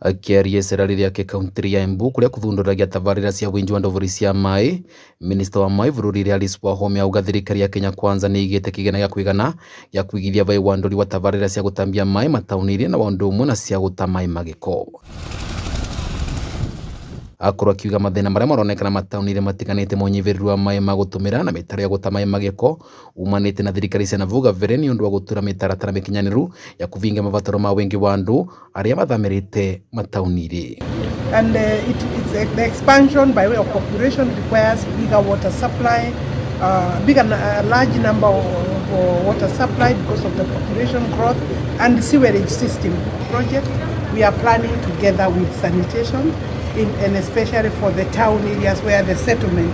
Akiaria icera rĩake kaunti ya Embu kuria kuthundũragia tabarĩra cia winji wa ndobori cia maĩ, minista wa maĩ bũrũri-inĩ Alice Wahome auga thirikari ya Kenya Kwanza nĩ ĩigĩte kĩgĩna gĩa kũigana gĩa kũigithia vai wa ndũri wa tabarĩra cia gũtambia maĩ mataũni-inĩ na wa ũndũ ũmwe na cia gũta maĩ magĩko. Akorwo akiuga mathĩna marĩa maronekana mataũni-inĩ matiganĩte ma ũnyihĩrĩru wa maĩ ma gũtũmĩra na mĩtaro ya gũta maĩ magĩko umanĩte na thirikari cia navau gabere nĩ ũndũ wa gũtura mĩtaratara mĩkinyanĩru ya kũvingia mabataro ma wĩingĩ wa andũ arĩa mathamĩrĩte mataũni-inĩ. And the expansion by way of population requires bigger water supply, bigger, a large number of water supply because of the population growth and sewerage system project. We are planning together with sanitation, and especially for the town areas where the settlement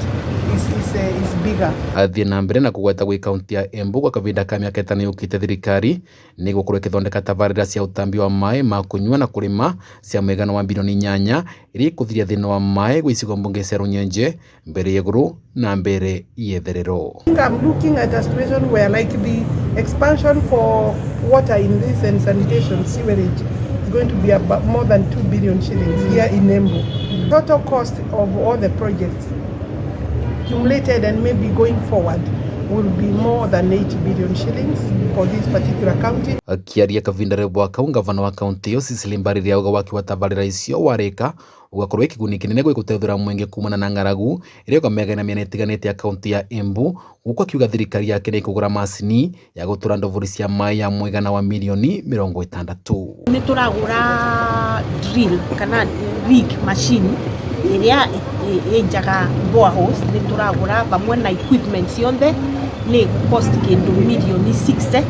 is bigger. Athiĩ na mbere na kũgweta gwĩ kaunti ya Embu gwa kahinda ka mĩaka 5 yũkĩte thirikari nĩ gũkorwo ĩkĩthondeka tabarĩra cia ũtambi wa maĩ ma kũnyua na kũrĩma cia mũigana wa bilioni 8 iria ikũthiria thĩna wa maĩ gwĩ icigo mbunge cia Runyenje, Mbere ya Igũrũ na Mbere ya Itherero. I'm looking at a situation where, like, the expansion for water in this and sanitation sewerage is going to be about more than 2 billion shillings here in Embu. Total cost of all the projects accumulated and maybe going forward will be more than 8 billion shillings for this particular county. Akiaria kavinda rĩ kau, ngavana wa kaunti ĩyo Cecily Mbarire auga waki wa tabarĩra icio warĩka ũgakorwo wĩ kĩguni kĩnene gwĩ gũteithũra mwenge kumana na ng'aragu ĩrĩa ĩgomega na mĩena ĩtiganĩte ya kaunti ya Embu, gũkũ akiuga thirikari yake nĩ ĩkũgũra macini ya gũtura ndobori cia maĩ ya mũigana wa milioni 60. Nĩ tũragũra drill kana rig machine ĩrĩa ĩnjaga boreholes. Nĩ tũragũra vamwe na equipment ciothe, nĩ cost kĩndũ milioni 60,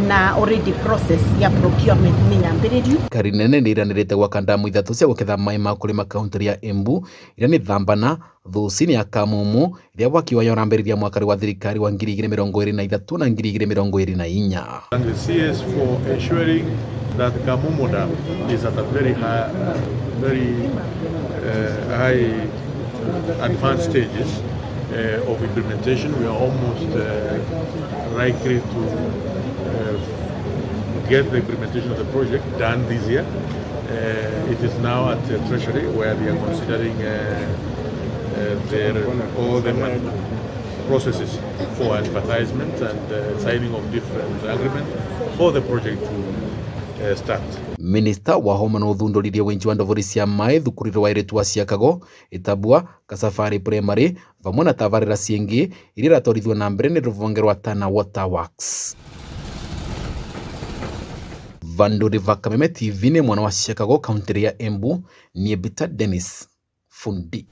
na already process ya procurement nĩ yambĩrĩrio. Thirikari nene nĩ ĩranĩrĩte gwaka ndamu 3 cia gũketha maĩ ma kũrĩma kaunti ya Embu, iria nĩ Thambana, Thuci ya Kamumu, ĩrĩa waki wayo ũrambĩrĩria mwaka wa thirikari wa 2023 na 2024. And the CS for ensuring that Kamumu Dam is at a very high, very high advanced stages of implementation. We are almost likely to get the implementation of the project done this year. It is now at the Treasury, where they are considering all the processes for advertisement and signing of different agreements for the project to start. Minista wa homa na ũthundũririe wenji wa ndobori cia maĩ thukuru wa airĩtu wa Ciakago, Itabua, Kasafari Primary vamwe na tabarĩra ciĩngĩ iria iratwarithio na mbere nĩ rũhonge rwa Tana Water Works. Vanduri va Kameme TV nĩ mwana wa Ciakago, kaunti ya Embu, niĩ Peter Dennis Fundi.